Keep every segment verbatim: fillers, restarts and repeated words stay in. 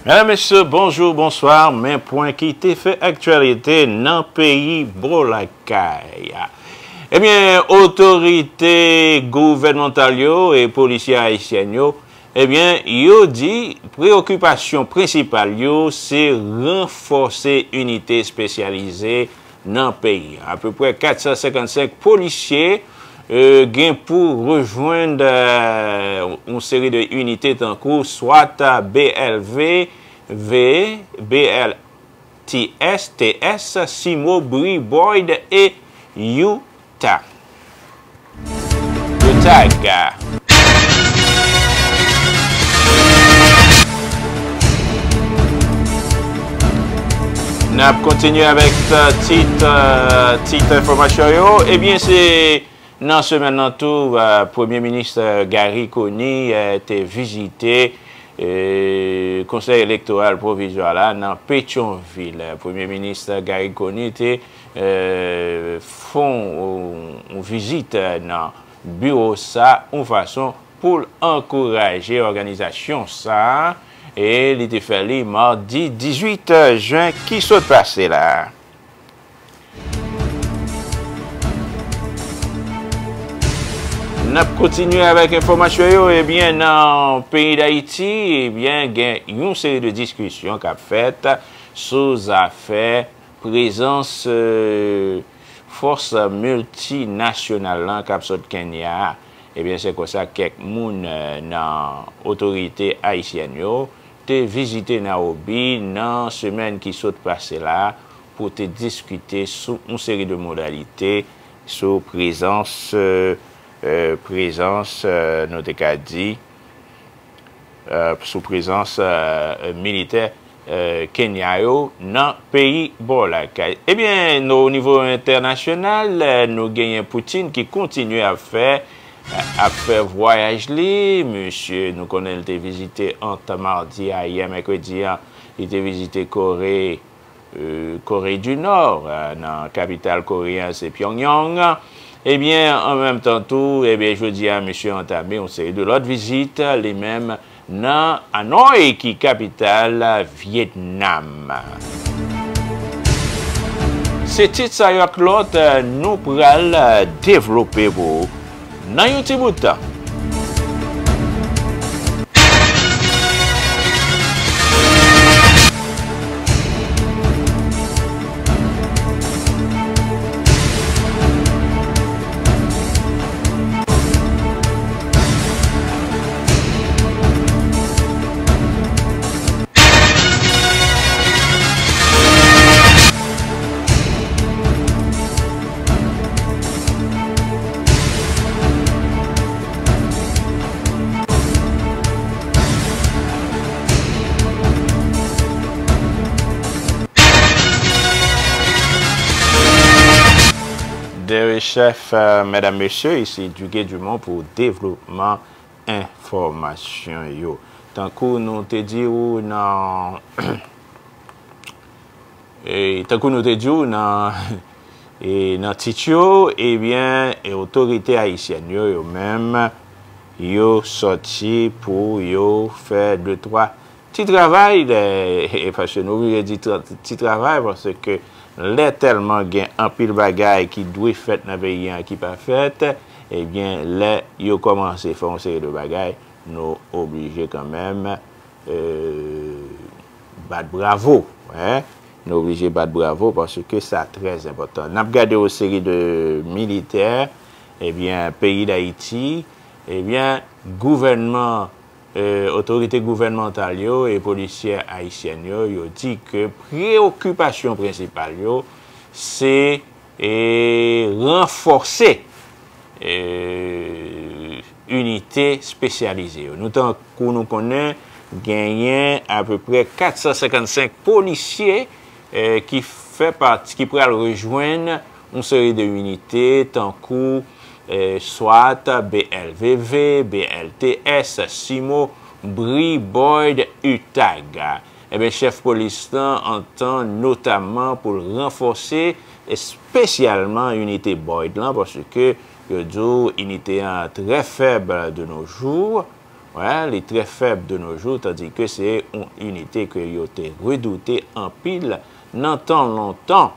Medam, mesye, bonjou, bonswa. Men pwen ki te fè aktyalite nan peyi bò lakay. Ebyen, otorite gouvènmantal yo e polisye ayisyèn yo, ebyen, yo di preyokipasyon prensipal yo se ranfòse inite espesyalize nan peyi an. Apeprè kat san senkannsenk polisye, e, gen pou rejwenn, e, yon seri de inite tankou swat B L V, V, B L T S, T S, Simo, Bri, Boyd e Utah. Utah. N ap kontinye avèk, e, tit, e, tit enfòmasyon yo. Ebyen, se nan semèn nan tou, e, Premye Minis, e, Garry Conille, e, te vizite, e, Konsèy Elektoral Pwovizwa la nan Petyonvil. Premye Minis Garry Conille te, e, fè yon, yon vizit, e, nan biwo sa, yon fason pou l ankouraje òganizasyon sa, e li te fè li madi dizuit jen ki sot pase la. N ap kontinye avèk enfòmasyon yo. Ebyen, nan peyi Dayiti, ebyen, gen yon seri de diskisyon k ap fèt sou zafè prezans, e, fòs miltinasyonal lan k ap sot Kenya a. Ebyen, se konsa kèk moun, e, nan otorite ayisyèn yo te vizite Nairobi nan semèn ki sot pase la pou te diskite sou yon seri de modalite sou prezans, e, e, prezans, e, nou te ka di, e, sou prezans, e, militè, e, Kenya yo nan peyi bò lakay. Ebyen, o nivo entènasyonal, e, nou genyen Putin ki kontinye ap fè, ap fè vwayaj li. Misye, nou konnen l te vizite ant madi a yè mèkredi an, li te vizite Kore, e, Kore di Nò, e, nan kapital koreyen an, se Pyongyang. Ebyen, an menm tan tou, ebyen, jodi a, misye antame yon seri de lòt vizit, li menm, nan Hanoi, ki kapital Vyetnam. Se tit sa yo ak lòt, e, nou pral, e, devlope pou ou nan yon ti bout tan. De rechèf, e, medam, mesye, isi Duguay Dumont pou devlopman enfòmasyon yo. Tankou nou te di ou nan, e, tankou nou te di ou nan, e, nan tit yo, ebyen, e, otorite ayisyèn yo, yo menm, yo sòti pou yo fè de twa ti travay, e, e, paske nou oblije di tra-, ti travay, paske lè tèlman gen anpil bagay ki dwe fèt nan peyi an ki pa fèt, ebyen, lè yo kòmanse fè yon seri de bagay, nou oblije kanmenm, e, bat bravo, en. Nou oblije bat bravo paske sa trè enpòtan. N ap gade yon seri de militè, ebyen, peyi Dayiti, ebyen, gouvènman, e, otorite gouvènmantal yo e polisye ayisyèn yo, yo di ke preyokipasyon prensipal yo, se, e, ranfòse, e, inite espesyalize yo. Nou, tankou nou konnen, genyen apeprè kat san senkannsenk polisye, e, ki fè pati, ki pral rejwenn yon seri de inite tankou, e, swat B L V V, B L T S, Simo, Bri, Boyd, UTAG. Ebyen, chèf polis lan antan notaman pou l ranfòse espesyalman inite Boyd lan, paske yo di w inite an trè fèb de nos jours. Wè, li trè fèb de nos jours, tandis que se yon inite ke yo te redoute anpil nan tan lontan.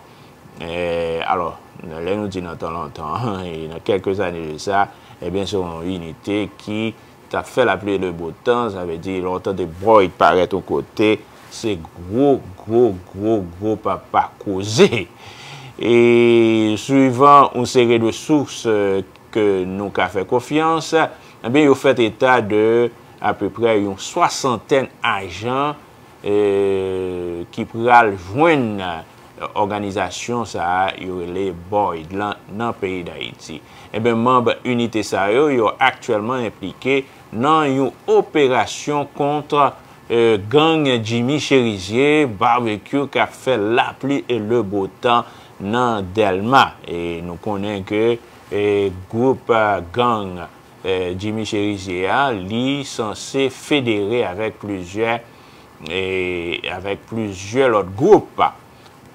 E, alò, lè nou di nan tan lontan, e nan kèlke zane de sa, ebyen, se yon inite ki t ap fè lapli e le bo tan, sa vle di, lè w tande Boyd parèt yon kote, se gwo, gwo, gwo, gwo papa koze. E swivan yon seri de sous, e, ke nou ka fè konfyans, ebyen, yo fèt eta de apeprè yon swasantèn ajan, e, ki pral jwenn òganizasyon sa a yo rele Boyd lan nan peyi Dayiti. Ebyen, manm inite sa yo, yo aktyèlman enplike nan yon operasyon kont, e, gang Jimmy Chérizier, Barbecue, k ap fè lapli e le bo tan nan Dèlma. E nou konnen ke, e, gwoup, e, gang, e, Jimmy Chérizier a, li sanse federe avèk plizyè, e, avèk plizyè lòt gwoup.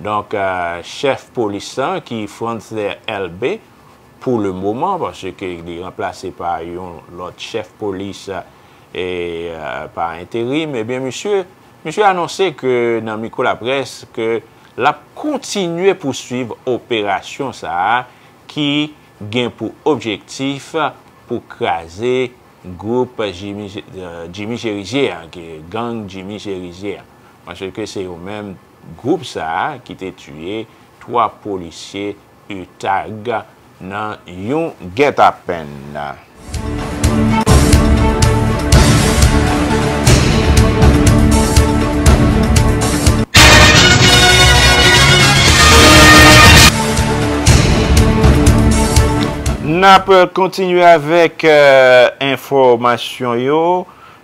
Donk, e, chèf polis lan, ki Frantz Elbé, pou le moman, paske li ranplase pa yon lòt chèf polis, e, e, pa enterim, ebyen, misye, misye anonse ke nan mikwo laprès ke l ap kontinye pouswiv operasyon sa a ki gen pou objektif pou kraze gwoup Jimmy, e, Jimmy Chérizier an, ki gang Jimmy Chérizier an. Paske se yo menm gwoup sa a ki te tiye twa polisye utag nan yon gètapenn. N ap kontinye avèk, e, enfòmasyon yo.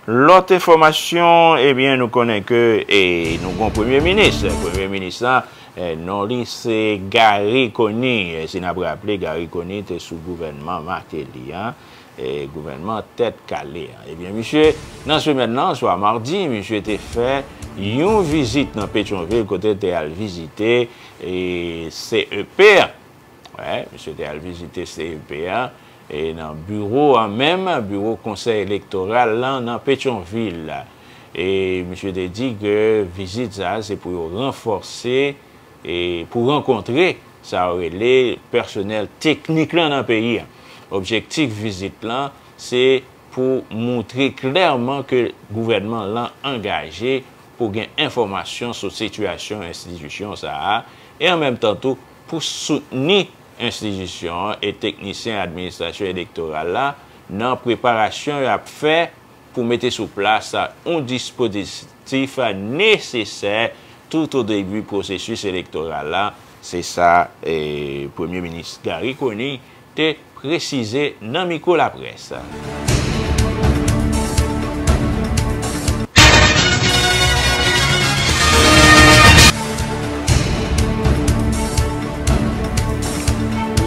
Lòt enfòmasyon, ebyen, nou konnen ke, e, nou gon premye minis. Premye minis la, e, non li se Garry Conille. E, si n ap raple, Garry Conille te sou gouvènman Martelly an, e, gouvènman tèt kale an. Ebyen, misye, nan semèn nan, swa madi, misye te fè yon vizit nan Petyonvil, kote l te al vizite, e, C E P an. Wè, misye te al vizite C E P a, e nan biwo a menm, biwo Konsèy Elektoral lan nan Petyonvil. E misye te di ke vizit sa a se pou yo ranfòse, e pou rankontre sa yo rele pèsonèl teknik lan nan peyi a. Objektif vizit lan, se pou montre klèman ke gouvènman lan angaje pou gen enfòmasyon sou sitiyasyon enstitisyon sa a, e an menm tan tou pou soutni enstitisyon an e teknisyen administrasyon elektoral la nan preparasyon y ap fè pou mete sou plas yon dispozitif nesesè tout o debi pwosesis elektoral la. Se sa, e, Premye Minis Garry Conille te presize nan mikwo laprès.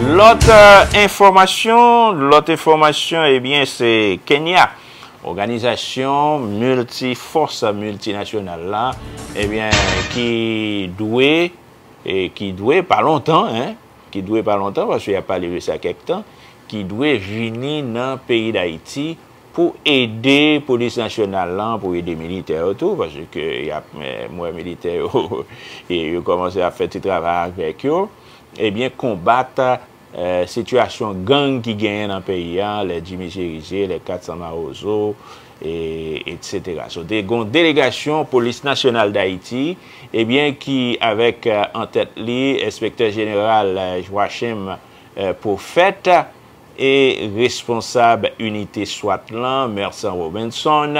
Lòt, e, enfòmasyon, lòt enfòmasyon, ebyen, se Kenya. Òganizasyon milti, fòs miltinasyonal la, ebyen, ki dwe, e ki dwe pa lontan, en, ki dwe pa lontan, paske y ap pale de sa kèk tan, ki dwe vini nan peyi Dayiti pou ede polis nasyonal lan, pou ede militè yo tou, paske y ap, e, m wè militè yo, e, yo kòmanse ap fè ti travay avèk yo, ebyen, konbat, e, sitiyasyon gang ki genyen nan peyi a, les Jimmy Chérizier, les Kat San Mawozo, e, etsetera. So, te gon delegasyon Polis Nasyonal Dayiti, ebyen, ki avèk, e, an tèt li, Enspektè Jeneral, e, Joachim, e, Prophète, e responsab inite swat lan, Mersan Robinson,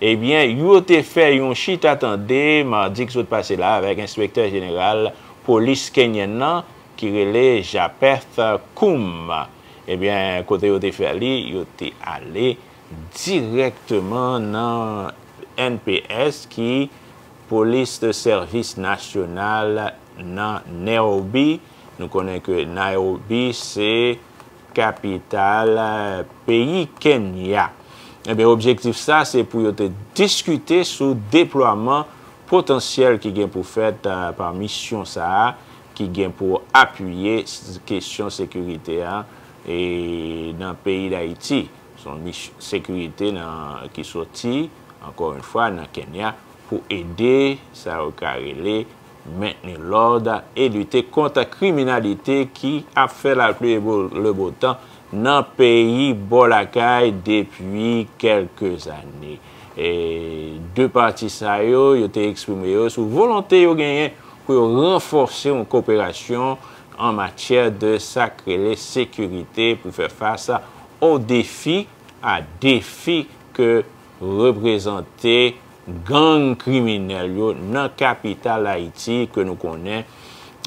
ebyen, yo te fè yon chita tande madi k sot pase la avèk Enspektè Jeneral Polis Kenyèn nan, ki rele Japheth Koome. Ebyen, kote yo te fè li, yo te ale dirèkteman nan N P S, ki Polis de Sèvis Nasyonal nan Nairobi. Nou konnen ke Nairobi se kapital, e, peyi Kenya. Ebyen, objektif sa, se pou yo te diskite sou deplwaman potansyèl ki gen pou fèt, e, pa misyon sa a, ki gen pou apiye s-, kesyon sekirite a, e, nan peyi Dayiti. Se yon misyon sekirite nan, ki soti, ankò yon fwa, nan Kenya pou ede sa yo ka rele maintenir l'ordre e lite kont kriminalite ki ap fè lapli e bo- le bo tan nan peyi bò lakay depi kèlke zane. E de pati sa yo, yo te eksprime yo sou volonte yo genyen pou yo ranfòse yon koperasyon an matyè de sa k rele sekirite pou fè fas o defi, a defi ke reprezante gang kriminèl yo nan kapital Ayiti ke nou konnen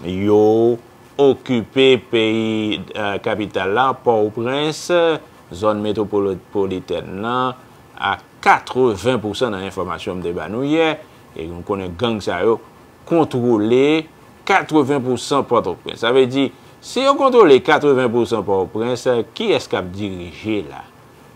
yo okipe peyi, eh, kapital la, Pòtoprens, zòn metwopolitèn nan, a katreven pousan nan enfòmasyon m te ba nou yè, e nou konnen gang sa yo kontwole katreven pousan Pòtoprens. Sa vle di, si yo kontwole katreven pousan Pòtoprens, kiyès k ap dirije la?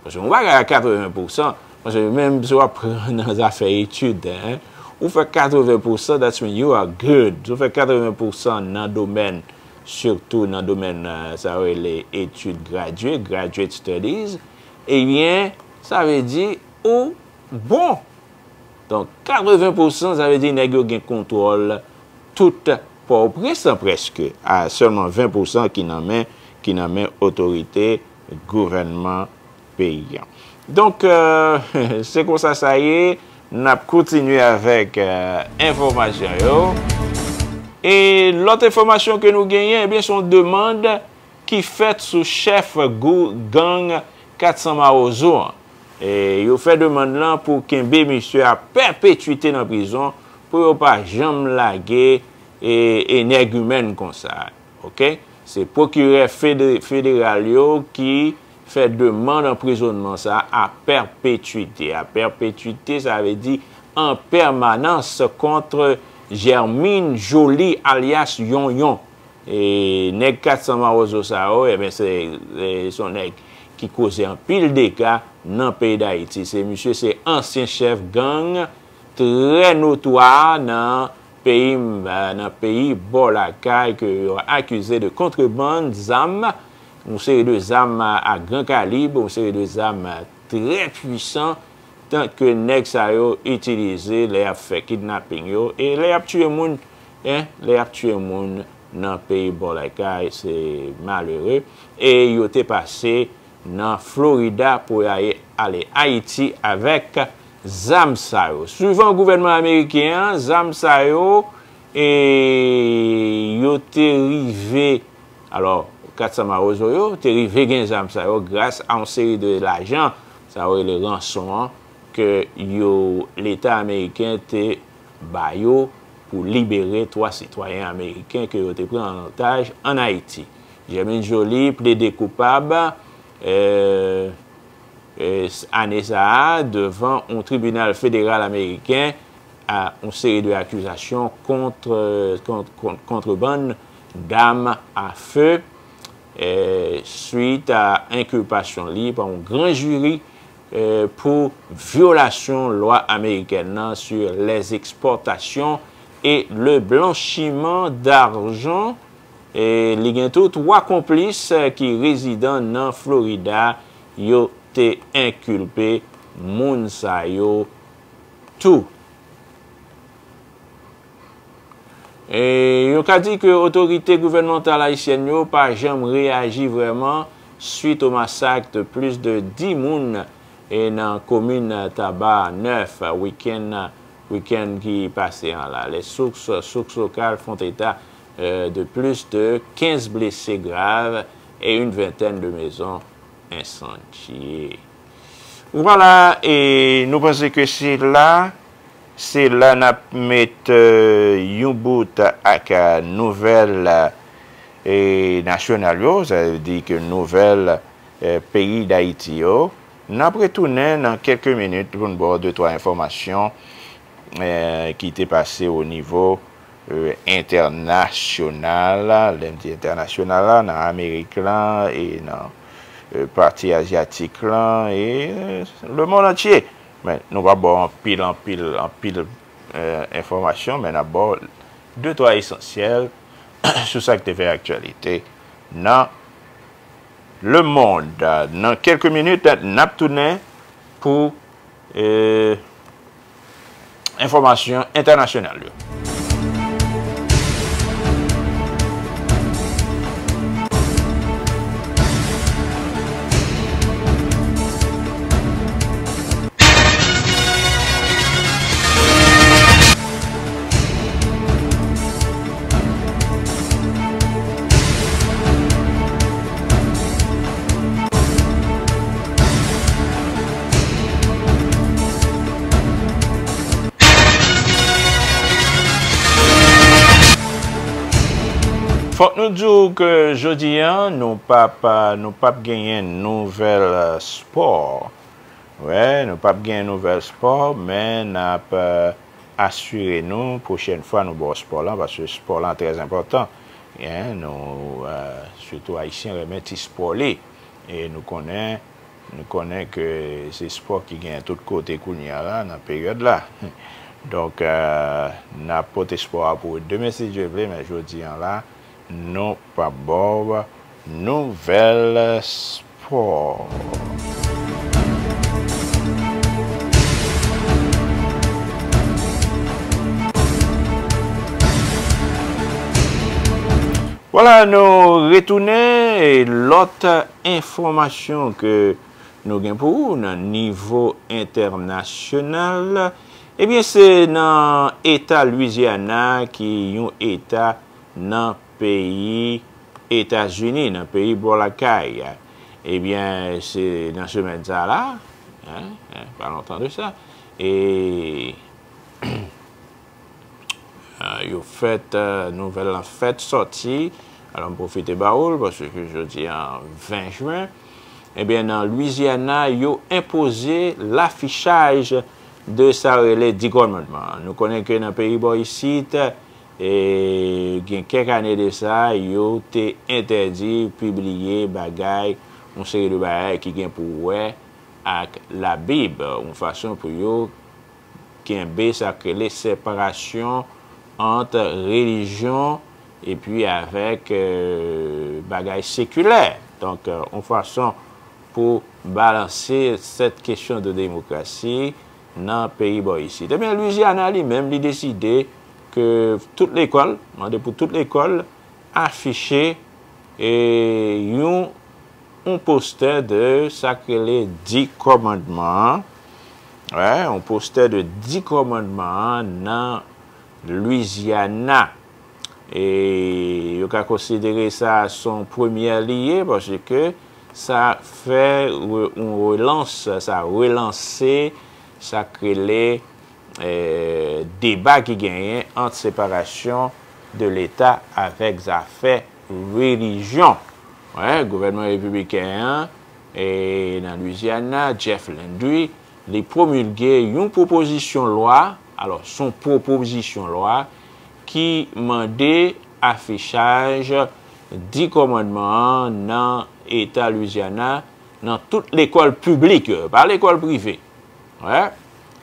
Paske yon bagay a katreven pousan, paske menm si w ap pran nan zafè etid, en, ou fè katreven pousan, that's mean you are good. Si w fè katreven pousan nan domèn, sitou nan domèn, eh, sa yo rele etid gradye, graduate studies, ebyen, sa vle di ou bon. Donk, katreven pousan, sa vle di nèg yo gen kontwòl tout Pòtoprens lan prèske, a sèlman ven pousan ki nan men, ki nan men otorite gouvènman peyi an. Donk, eh, se konsa sa ye, n ap kontinye avèk, eh, enfòmasyon yo. E lòt enfòmasyon ke nou genyen, ebyen, se yon demann ki fèt sou chèf gou- gang Kat San Mawozo an. E yo fè demann lan pou kenbe misye a pèpetwite nan prizon, pou yo pa janm lage e, e nèg imèn konsa. Oke? Se pwokirè fede- federal yo ki fè demann anprizonnman sa a pèpetwite. A pèpetwite, sa vle di an pèmanans kont Germine Joly alyas Yonyon. E nèg Kat San Mawozo sa yo, ebyen, se, se, se yon nèg ki koze anpil dega nan peyi Dayiti. Se misye, se ansyen chèf gang trè notwa nan peyi, nan peyi bò lakay ke yo akize de kontrebann zam, yon seri de zam a, a gran kalib, yon seri de zam trè pwisan, tan ke nèg sa yo itilize lè y ap fè kidnaping yo, e lè y ap tiye moun, en, lè y ap tiye moun nan peyi bò lakay, se malere, e yo te pase nan Florida pou y ale Ayiti avèk zam sa yo. Swivan gouvènman ameriken an, zam sa yo, e yo te rive, alò, Kat San Mawozo yo te rive gen zam sa yo gras a yon seri de lajan, sa yo rele ranson an, ke yo, Leta ameriken te ba yo pou libere twa sitwayen ameriken ke yo te pran an otaj ann Ayiti. Germine Joly plede koupab, eh, eh, ane sa a, devan yon tribinal federal ameriken, a yon seri de akizasyon kont, kont, kont, kontrebann dam a fe, eh, swit a enkilpasyon li pa yon gran jiri, eh, pou vyolasyon lwa amerikèn nan sur les exportations et le blanchiment d'argent. E li gen tou twa konplis, eh, ki rezidan nan Florida, yo te enkilpe moun sa yo tou. E yo ka di ke otorite gouvènmantal ayisyèn yo pa janm reyaji vrèman swit o masak de plis de dis moun e nan komin Taba Nèf wikenn, wikenn ki pase an la. Les sources, sources locales font état, euh, de plus de quinze blessés graves et une vingtaine de maisons incendiées. Vwala, e nou panse ke se la, se la n ap met, eh, yon bout ak, eh, nouvèl, eh, nasyonal yo, sa vle di ke nouvèl, eh, peyi Dayiti yo. N ap retounen nan kèlke minit pou n ba w de twa enfòmasyon, eh, ki te pase o nivo, eh, entènasyonal, lè m di entènasyonal la, nan Amerik lan e nan, eh, pati azyatik lan e, eh, lemonn antye. Men, nou p ap ba w anpil, anpil, anpil, eh, enfòmasyon, men n ap ba w de twa esansyèl sou sa k te fè aktyalite nan Le Monde. Nan kèlke minit, n ap tounen pou, eh, enfòmasyon entènasyonal yo. Fòk nou di w ke jodi a, nou p ap, nou p ap genyen nouvèl, eh, spò. Wi, nou p ap gen nouvèl spò, men n ap, eh, asire nou pwochèn fwa nou ba w spò lan, paske spò lan trè enpòtan. Hein, nou, eh, sitou Ayisyen renmen ti spò li. E nou konnen, nou konnen ke se spò ki gen tout kote kounye a la, nan peryòd la. Donk, eh, n ap pote spò a pou demen, si Dye vle, men jodi a la, nou p ap ba w nouvèl spò. Vwala, nou retounen e lòt enfòmasyon ke nou gen pou ou nan nivo entènasyonal, ebyen, se nan eta Lwizyana ki yon eta nan peyi Etazini, nan peyi bò lakay. Ebyen, se nan semèn sa la, hein, hein, pa lontan de sa, e, eh, yo fèt, eh, nouvèl lan fèt sòti. Alò, m pwofite ba ou l, paske jodi a ven jen. Ebyen, nan Lwizyana, yo enpoze lafichaj de sa rele Di Kòmandman. Nou konnen ke nan peyi bò isit, e gen kèk ane de sa, yo te entèdi pibliye bagay, yon seri de bagay ki gen pou wè ak Labib, yon fason pou yo kenbe sa k rele separasyon ant relijyon epi avèk, eh, bagay sekilè. Donk, eh, yon fason pou balanse sèt kesyon de demokrasi nan peyi bò isit. Ebyen, Lwizyana li menm, li deside ke tout lekòl, mande pou tout lekòl afiche, eh, yon, yon postè de sa k rele Di Kòmandman an. Wi, yon postè de Di Kòmandman an nan Lwizyana. E yo ka konsidere sa se yon premyè li ye, paske sa fè re-, yon relans, sa relanse sa k rele, eh, deba ki genyen ant separasyon de Leta avèk zafè relijyon. Wi, gouvènman repibliken an, e nan Lwizyana, Jeff Landry, li pwomilge yon pwopozisyon lwa, alò, se yon pwopozisyon lwa ki mande afichaj Di Kòmandman an nan eta Lwizyana, nan tout lekòl piblik yo, pa lekòl prive. Wi,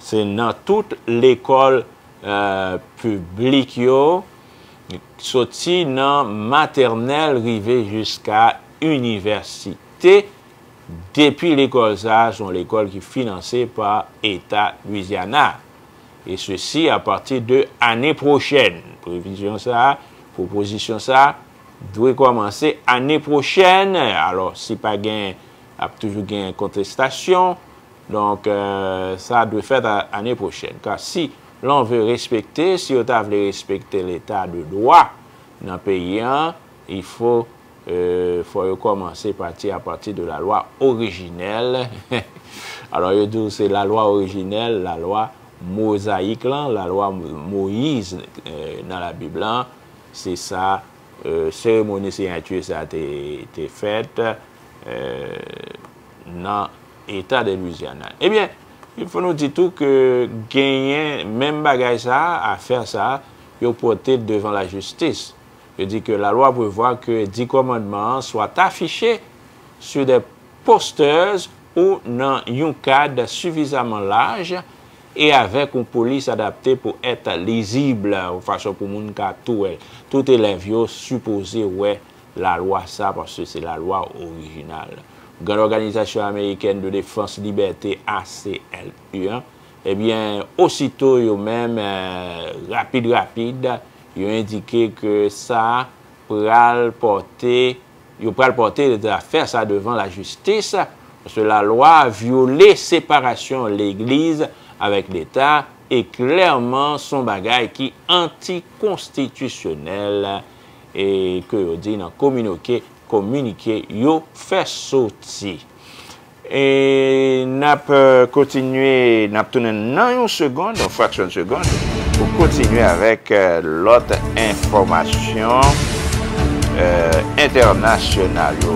se nan tout lekòl, eh, piblik yo, soti nan matènèl rive jiska inivèsite. Depi lekòl sa a, se yon lekòl ki finanse pa Eta Lwizyana. E sesi a pati de ane pwochèn. Previzyon sa a, pwopozisyon sa a, dwe kòmanse ane pwochèn. Alò, si pa gen, ap toujou gen kontestasyon. Donk, eh, sa dwe fèt a-, ane pwochèn. Ka si l'on veut respecter, si yo ta vle respekte leta de dwa nan peyi an, il faut, eh, fò yo kòmanse pati a pati de la lwa orijinèl. Alò, yo di w se la lwa orijinèl, la lwa mozayik lan, la lwa Mo-, Moyiz, eh, nan Labib lan, se sa, eh, seremoni siyati sa te, te fèt, eh, nan Eta de Lwizyana. Ebyen, il faut nou di tou ke genyen menm bagay sa a, afè sa a, yo pote l devan lajistis. Yo di ke la lwa prevwa ke Di Kòmandman an soit affiché sur des posters ou nan yon kad sifizaman laj e avèk yon polis adapte pou èt lizib, yon fason pou moun ka tou wè l. Tout elèv yo sipoze wè lalwa sa, paske se lalwa orijinal. Grand Organisation Américaine de Défense Liberté, A C L U, an, ebyen, osito yo menm, eh, rapid, rapid, yo endike ke sa pral pòte, yo pral pòte zafè sa devan lajistis, paske lalwa vyole separasyon legliz avèk leta, e klèman se yon bagay ki antikonstitisyonèl, e ke yo di nan kominoke, kominike yo fè soti. E n ap, eh, kontinye, n ap tounen nan yon segond, yon fraksyon de segond, pou kontinye avèk, eh, lòt enfòmasyon, eh, entènasyonal yo.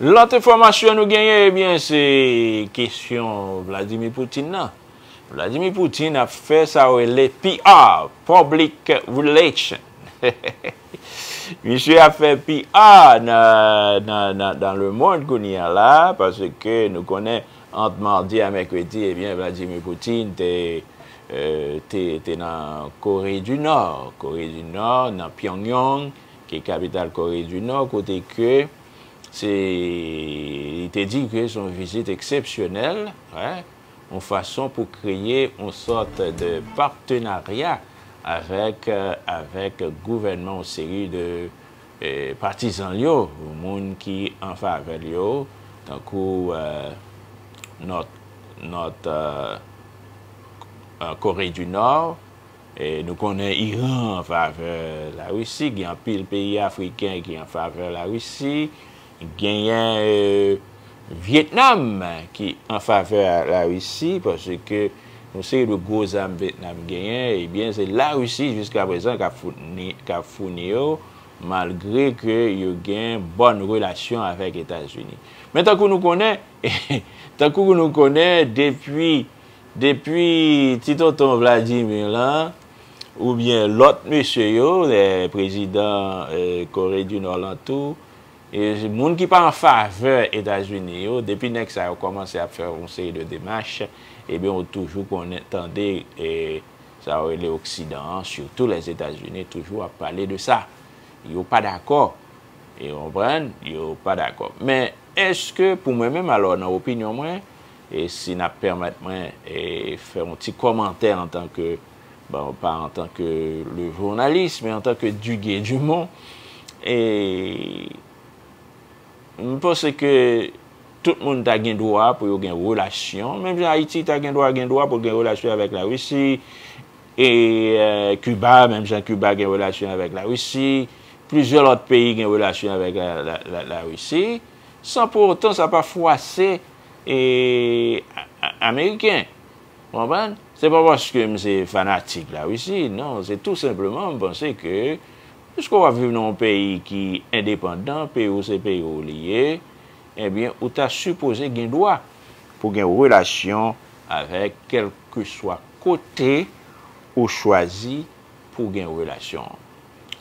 Lòt enfòmasyon nou genyen, ebyen, se kesyon Vladimir Putin nan. Vladimir Putin ap fè sa yo rele P R, Public Relation. Misye ap fè P R nan, nan, nan, dans le monde kounye a la, paske nou konnen ant madi a mèkredi, ebyen, Vladimir Putin te, eh, te, te nan Kore di Nò. Kore di Nò, nan Pyongyang, ki kapital Kore di Nò, kote ke se, li te di ke se yon vizit eksepsyonèl, wi, yon fason pou kreye yon sòt de patenarya avèk, euh, avèk gouvènman yon seri de, euh, patizan l yo, moun ki an favè l yo, tankou, euh, Nòt, Nòt, euh, euh, Kore di Nò, E nou konnen Iran an favè Larisi, gen anpil peyi afriken ki an favè Larisi, genyen, e, Vyetnam ki an favè Larisi, paske yon seri de gwo zam Vyetnam genyen, ebyen, se Larisi jiska prezan k ap founi, k ap founi yo, malgre ke yo gen bòn relasyon avèk Etazini. Men tankou nou konnen, tankou nou konnen, depi Depi ti tonton Vladimir lan, oubyen lòt mesye yo, eh, prezidan, eh, Kore di Nò lan tou, e moun ki pa an favè Etazini yo, depi nèg sa yo kòmanse ap fè yon seri de demach, ebyen, ou toujou konnen, tande, eh, sa yo rele Oksidan an, sitou Lèzetazini, toujou ap pale de sa. Yo pa dakò. E w konprann? Yo pa dakò. Men, èske, pou mwen menm, alò, nan opinyon mwen, e si n ap pèmèt mwen, e, fè yon ti kòmantè antanke, bon, pa antanke le jounalis, men antanke Duguay Dumont, e, m panse ke tout moun ta gen dwa pou yo gen relasyon, menm jan Ayiti ta gen dwa, gen dwa pou l gen relasyon avèk Larisi, e, e, Kiba, menm jan Kiba gen relasyon avèk Larisi, plizyè lòt peyi gen relasyon avèk la, la, la, Larisi, san pou otan sa pa fwase, e, a, a, Ameriken. Ou konprann? Se pa paske m se fanatik Larisi, non, se tou senpleman m panse ke, piske w ap viv nan yon peyi ki endepandan, peyi w se peyi w li ye, ebyen, ou ta sipoze gen dwa pou gen relasyon avèk kèlkeswa kote ou chwazi pou gen relasyon an.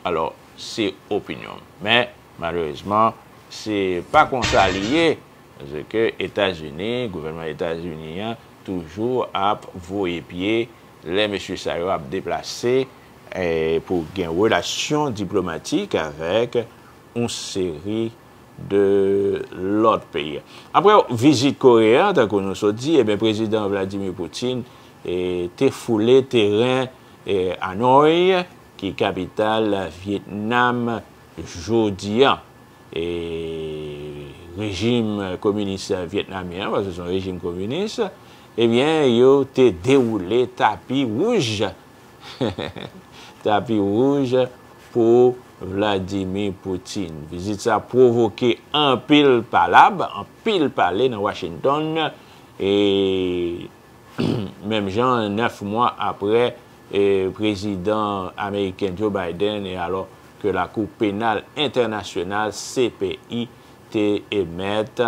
Alò, se opinyon m. Men, malerezman, se pa konsa li ye. Paske Etazini, gouvènman Etazini an, toujou ap voye pye lè mesye sa yo ap deplase, eh, pou gen relasyon diplomatik avèk yon seri de lòt peyi. Apre vizit Kore a, tankou nou sot di, ebyen, prezidan Vladimir Putin, eh, te foule teren, eh, Hanoi, ki kapital Vyetnam jodi a. E rejim kominis vyetnamyen an, paske se yon rejim kominis, ebyen, yo te dewoule tapi wouj, tapi wouj pou Vladimir Putin. Vizit sa pwovoke anpil palab, anpil pale nan Washington, e menm jan, nèf mwa apre, e, prezidan ameriken Joe Biden, e alò ke Lakou Penal Entènasyonal, C P I, te emèt,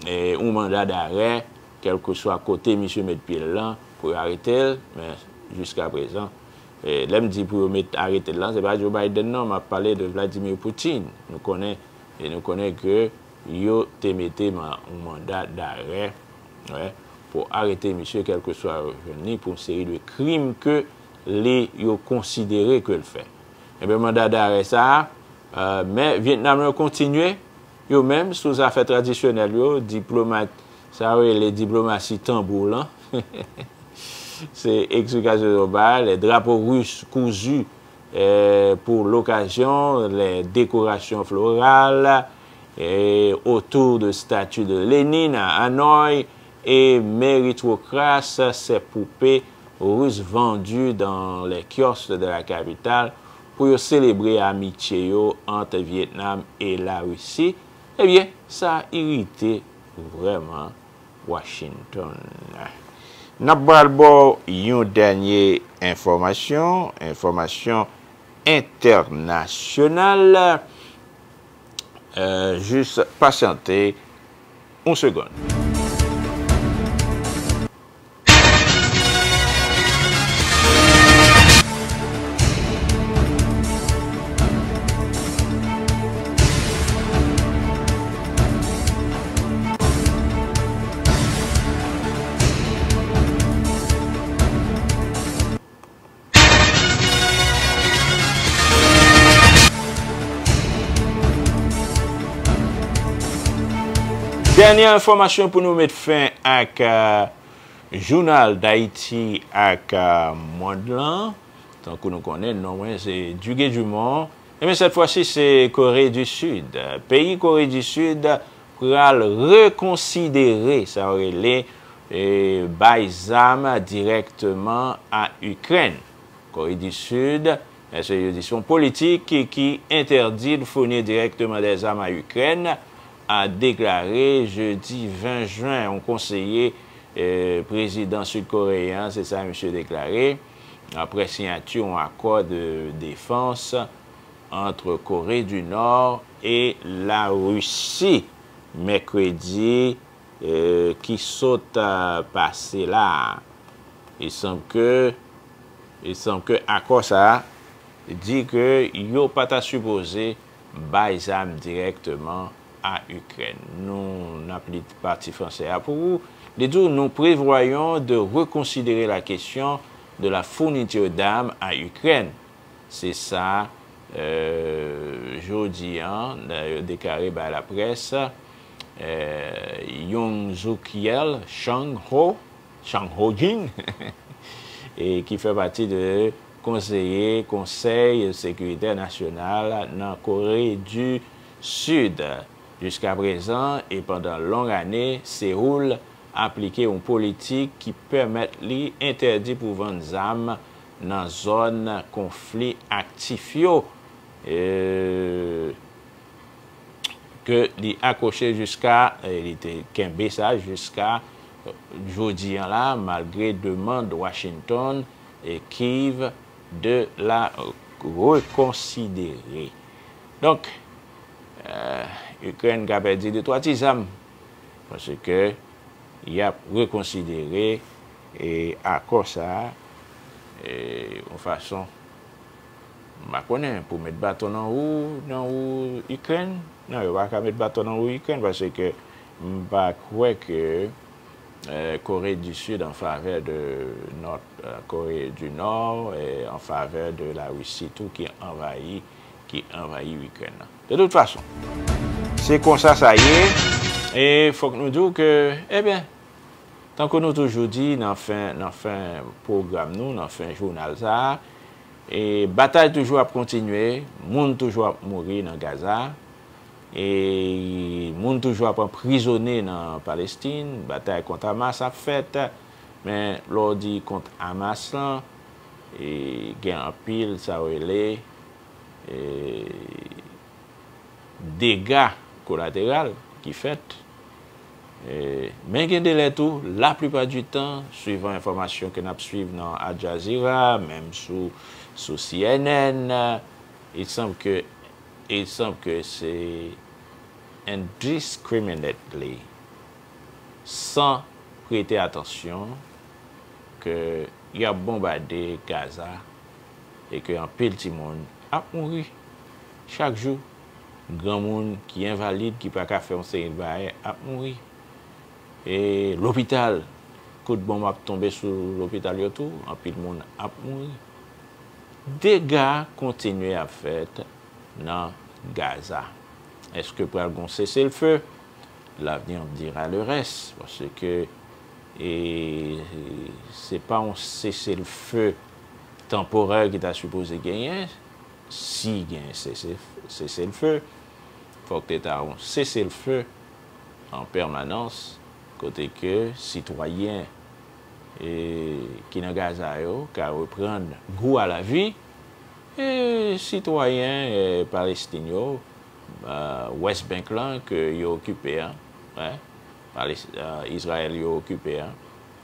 e, yon manda darè, kèlkeswa kote misye met pye l lan, pou yo arete l, men jiskaprezan, e, lè m di pou yo met arete l lan, se pa Joe Biden non, m ap pale de Vladimir Putin. Nou konnen, e nou konnen ke yo te mete ma-, yon manda darè, wè, pou arete misye, kèlkeswa yo jwenn li, pou yon seri de krim ke li, yo konsidere ke l fè. Ebyen, manda darè sa a, e, men Vyetnam yo kontinye, yo menm, sou zafè tradisyonèl yo, diplomat, sa yo rele diplomasi tanbou lan. Se eksplikasyon yo bay, les drapeaux russes cousus, e, pour l'occasion, les décorations florales, e, autour de statue de Lénine à Hanoï, et méritocrates, ces poupées russes vendues dans les kiosques de la capitale, pou yo selebre amitye yo ant Vyetnam e Larisi. Ebyen, sa irite vrèman Washington. N ap pral ba w yon dènye enfòmasyon, enfòmasyon entènasyonal. E, jis pasyante yon segonn. Dènye enfòmasyon pou nou met fen ak, e, jounal Dayiti ak, e, mond lan. Tankou nou konnen, non mwen se Duguay Dumont. Ebyen, sèt fwa si, se Kore di Sid. Peyi Kore di Sid pral rekonsidere sa yo rele, e, bay zam dirèkteman a Ikrèn. Kore di Sid, e, se yon desizyon politik ki, ki entèdi de founi dirèkteman dè zam a Ikrèn, a deklare jedi ven jen yon konseye, e, prezidan sid-koreyen an, se sa misye deklare, aprè siyati yon akò de defans ant Kore di Nò e Larisi, mèkredi, e, ki sot, e, pase la a. Il semble que, il semble que akò sa a di ke yo pa ta sipoze bay zam dirèkteman a Ikrèn. Nou, n ap li pati fransè a pou ou. Li di w, nous prévoyons de reconsidérer la question de la fourniture d'armes à Ukraine. Se sa, e, jodi an, e, yo deklare bay laprès, e, Yoon Suk Yeol, Chang Ho, Chang Ho Jin, e ki fè pati de konseye Konsèy Sekiritè Nasyonal nan Kore di Sid. Jiskaprezan, e pandan long ane, Seoul aplike yon politik ki pèmèt li entèdi pou vann zam nan zòn konfli aktif yo, e, ke li akwoche jiska, e, li te kenbe sa jiska, e, jodi an la, malgre demann Washington e Kyiv de la rekonsidere. Donk, e, Ikrèn ka pèdi de twa ti zam, paske y ap rekonsidere, e, akò sa a, e, yon fason, m pa konnen, pou met baton nan wou, nan wou Ikrèn. Non, yo pa ka met baton nan wou Ikrèn, paske m pa kwè ke, e, Kore di Sid an favè de Nò, e, Kore di Nò, e, an favè de Larisi tou ki anvayi, ki anvayi Ikrèn nan. De tout fason, se konsa sa ye, e fòk nou di w ke, ebyen, tankou nou toujou di nan fen, nan fen pwogram nou, nan fen jounal sa a, e batay toujou ap kontinye, moun toujou ap mouri nan Gaza, e moun toujou ap anprizone nan Palestin, batay kont Hamas ap fèt, men lè w di kont Hamas lan, e gen anpil sa yo rele, e dega kolateral ki fèt. E, men gen de lè tou, la plupart du temps, suivant enfòmasyon ke n ap swiv nan Al Jazeera, menm sou, sou C N N, il semble que, il semble que c'est indiscriminately, san prete atansyon, ke y ap bonbade Gaza e ke anpil timoun ap mouri chak jou. Granmoun ki envalid, ki pa ka fè yon seri de bagay, ap mouri. E lopital, kout bonm ap tonbe sou lopital yo tou, anpil moun ap mouri. Dega kontinye ap fèt nan Gaza. Èske pral gon seselfe? L'avenir dira le reste, paske, e, se pa yon seselfe tanporè ki ta sipoze genyen. Si gen sese-, seselfe, fòk te ta yon seselfe an pèmanans, kote ke sitwayen, e, ki nan Gaza yo ka reprann gou a lavi, e sitwayen, e, Palestin yo, e, West Bank lan ke yo okipe an, wi, Pales-, e, Izrayèl yo okipe an,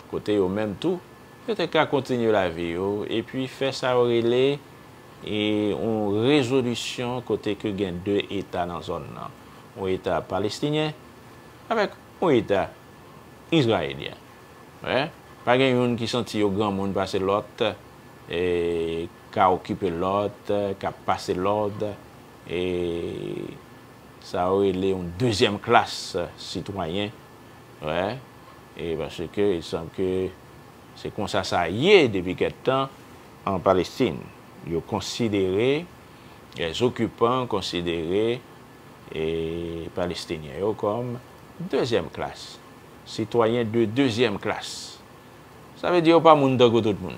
kote yo menm tou, yo te ka kontinye lavi yo, epi fè sa yo rele, e, yon rezolisyon kote ke gen de eta nan zòn nan. Yon eta palestinyen, avèk yon eta izrayelyen. Wi. Pa gen youn ki santi yo granmoun pase lòt, e, ka okipe lòt, ka pase lòd, e sa yo rele yon dezyèm klas sitwayen. Wi. E paske il semble que se konsa sa ye depi kèk tan an Palestin. Yo konsidere, les occupants konsidere, e, Palestinyen yo kòm dezyèm klas, sitwayen de dezyèm klas. Sa vle di yo pa moun tankou tout moun.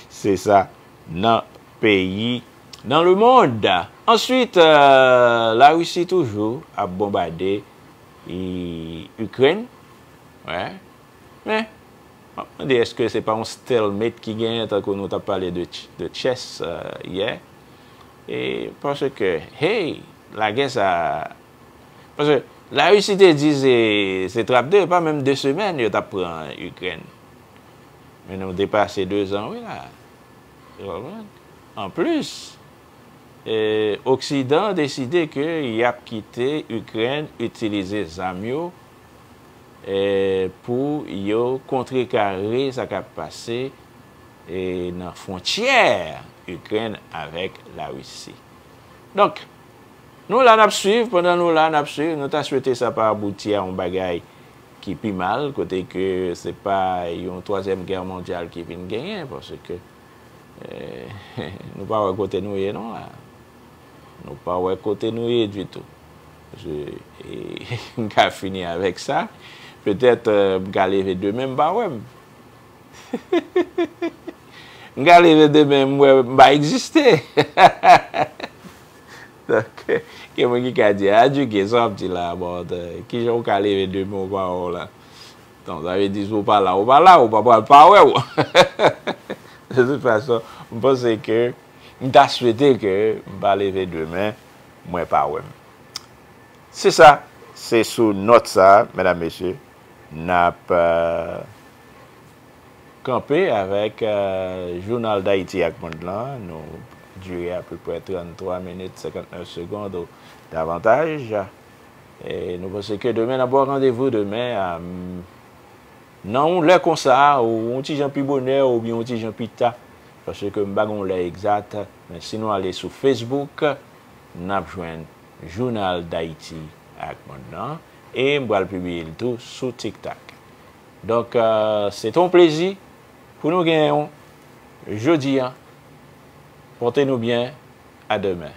Se sa, nan peyi, nan le monde. Answit, e, Larisi toujou ap bonbade, e, Ikrèn. Wi. Men, m ap mande, èske se pa yon stalemate ki genyen, tankou nou t ap pale de ch-, de chess, e, yè? E paske, hey, lagè sa, paske Larisi te di se, se trap de, pa menm de semèn yo t ap pran Ikrèn. Men nou depase de zan, wi, la. Ou konprann? Anplis, e, Oksidan deside ke y ap kite Ikrèn itilize zam yo, e, pou yo kontrekare sa k ap pase, e, nan fwontyè Ikrèn avèk Larisi. Donk, nou la n ap swiv, pandan nou la n ap swiv, nou ta swete sa pa abouti a yon bagay ki pi mal, kote ke se pa yon twazyèm gè mondyal ki vin genyen, paske, e, nou pa wè kote nou ye non la. Nou pa wè kote nou ye ditou. Paske, e, m ka fini avèk sa. Petèt, e, m ka leve demen, m pa wè m. M ka leve demen, m wè m pa egziste. Donk, gen moun ki ka di, "Adjike, sa w ap di la, bon, e, kijan w ka leve demen w pa wè w la?" Donk, sa vle di, si w pa la, ou pa la, ou pa pral pa wè w. De tout fason, m panse ke, m ta swete ke m pa leve demen, mwen pa wè m. Se sa, se sou nòt sa, medam, mesye, n ap, e, kanpe avèk, e, Jounal Dayiti ak Mond lan. Nou dire apeprè tranntwa minit, senkannnèf segonn ou davantaj. E nou panse ke demen, n ap ba w randevou demen, e, nan yon lè konsa, ou yon ti jan pi bonè, oubyen yon ti jan pi ta, paske m pa gen yon lè egzat, men si nou ale sou Facebook, n ap jwenn Jounal Dayiti ak Mond lan, e m pral pibliye l tou sou TikTok. Donk, e, se te yon plezi pou nou genyen w jodi a. Pòte nou byen, a demen.